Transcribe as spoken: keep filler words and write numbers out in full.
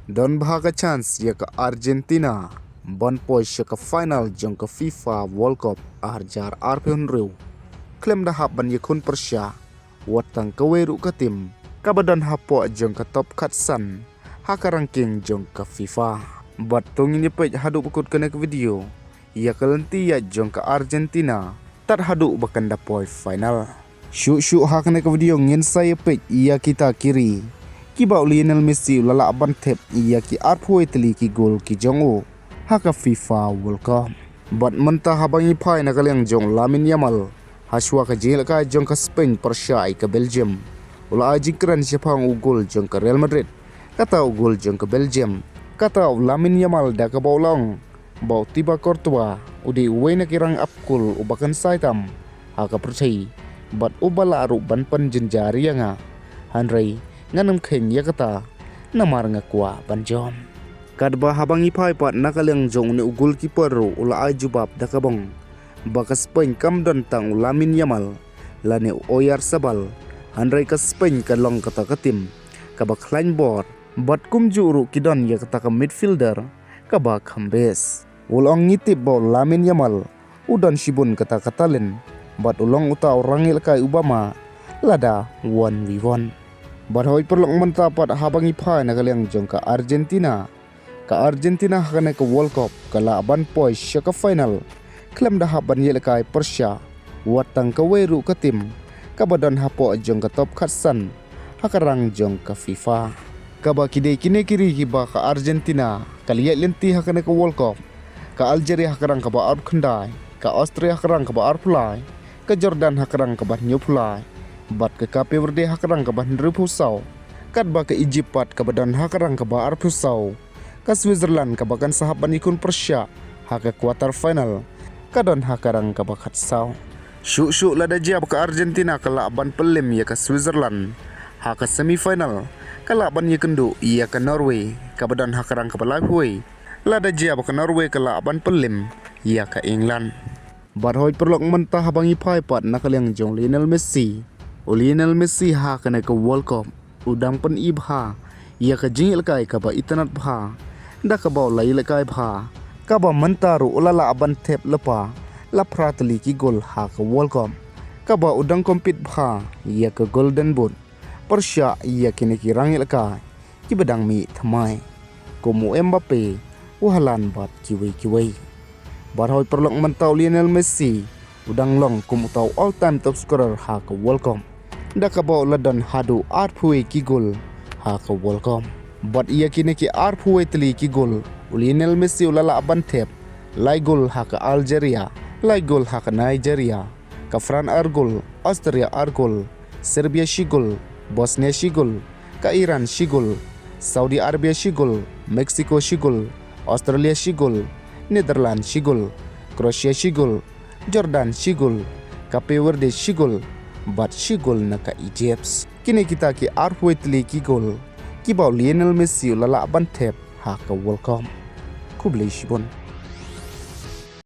Don bha ka chance ïa ka Argentina ban poi sha ka final jong ka FIFA World Cup ar hajar arphew hynriew, khlem da hap ban ïakhun pyrshah wat tang kawei ruh ka tim kaba don hapoh jong ka top khatsan ha ka ranking jong ka FIFA. Bad to ngin ïa peit haduh ba kut kane ka video ïa ka lynti ïaid jong ka Argentina tad haduh ba kan da poi final. Shuh shuh ha kane ka video ngin sa ïa peit ïa kita ki ri kiba u Lionel Messi u la lah ban thep ïa ki arphew tylli ki gol ki jong u ha ka FIFA World Cup. Bad mynta haba ngi phai na ka liang jong u Lamine Yamal, ha shuwa ka jingïalehkai jong ka Spain pyrshah ïa ka Belgium, u la ai jingkren shaphang u gol jong ka Real Madrid, kata u gol jong ka Belgium. Kata u Lamine Yamal da kaba u la ong ba u Thibaut Courtois u dei uwei na ki rangap gol uba kynsai tam ha ka pyrthei, bad uba lah ruh ban pynjynjar ïa nga. Hynrei ngan ym kheiñ ïa kata namar nga kwah ban jop. Katba haba ngi phai pat na ka liang jong une u goalkeeper ruh u la ai jubab da kaba ong ba ka Spain kam don tang u Lamine Yamal lane u Oyarzabal, hynrei ka Spain ka long kata ka tim kaba khlaiñ bor, bad kumjuh ruh ki don ïa kata ka midfielder kaba kham best. U la ong ngi tip ba u Lamine Yamal u don shibun kata ka talent, bad u long uta u rangïalehkai uba ma lada one v one. Bad hoi paralok mynta pat haba ngi phai na ka liang jong ka Argentina, ka Argentina ha kane ka World Cup ka lah ban poi sha ka final khlem da hap ban ïalehkai pyrshah wat tang kawei ruh ka tim kaba don hapoh jong ka top khatsan ha ka rang jong ka FIFA. Kaba ki dei kine ki ri kiba ka Argentina ka la ïaid lynti ha kane ka World Cup: ka Algeria ha ka rang kaba arphew khyndai, ka Austria ha ka rang kaba arphew lai, ka Jordan ha ka rang kaba hynñiewphew lai, bad ka Cape Verde ha ka rang kaba hynriewphew saw, katba ka Egypt pat kaba don ha ka rang kaba arphew saw, ka Switzerland kaba kan sa hap ban ïakhun pyrshah ha ka quarter final ka don ha ka rang kaba khatsaw. Shuh shuh lada jia ba ka Argentina ka lah ban pynlem ïa ka Switzerland ha ka semi final, ka lah ban ïakynduh ïa ka Norway kaba don ha ka rang kaba laiphew wei, lada jia ba ka Norway ka lah ban pynlem ïa ka England. Bad hoi paralok mynta haba ngi phai pat na ka liang jong u Lionel Messi, u Lionel Messi ha kane ka World Cup u dang pyni bha ïa ka jingïalehkai kaba itynnad bha da kaba u la ïalehkai bha, kaba mynta ruh u la lah ban thep lypa la phra tylli ki gol ha ka World Cup, kaba u dang compete bha ïa ka Golden Boot pyrshah ïa kine ki rangïalehkai kiba dang mih thymmai kum u Mbappe, u Haaland bad kiwei kiwei. Bad hoi paralok mynta u Lionel Messi u dang long kum uta u all time top scorer ha ka World Cup, da kaba u la don haduh arphew wei ki gol ha ka World Cup. Bad ïa kine ki arphew wei tylli ki gol u Lionel Messi u la lah ban thep lai gol ha ka Algeria, lai gol ha ka Nigeria, ka France ar gol, Austria ar gol, Serbia shi gol, Bosnia shi gol, ka Iran shi gol, Saudi Arabia shi gol, Mexico shi gol, Australia shi gol, Netherlands shi gol, Croatia shi gol, Jordan shi gol, Cape Verde shi gol, bad shi gol na ka Egypt. Kine kita ki arphew wei tylli ki gol kiba u Lionel Messi u la lah ban thep ha ka World Cup. Khublei shibun.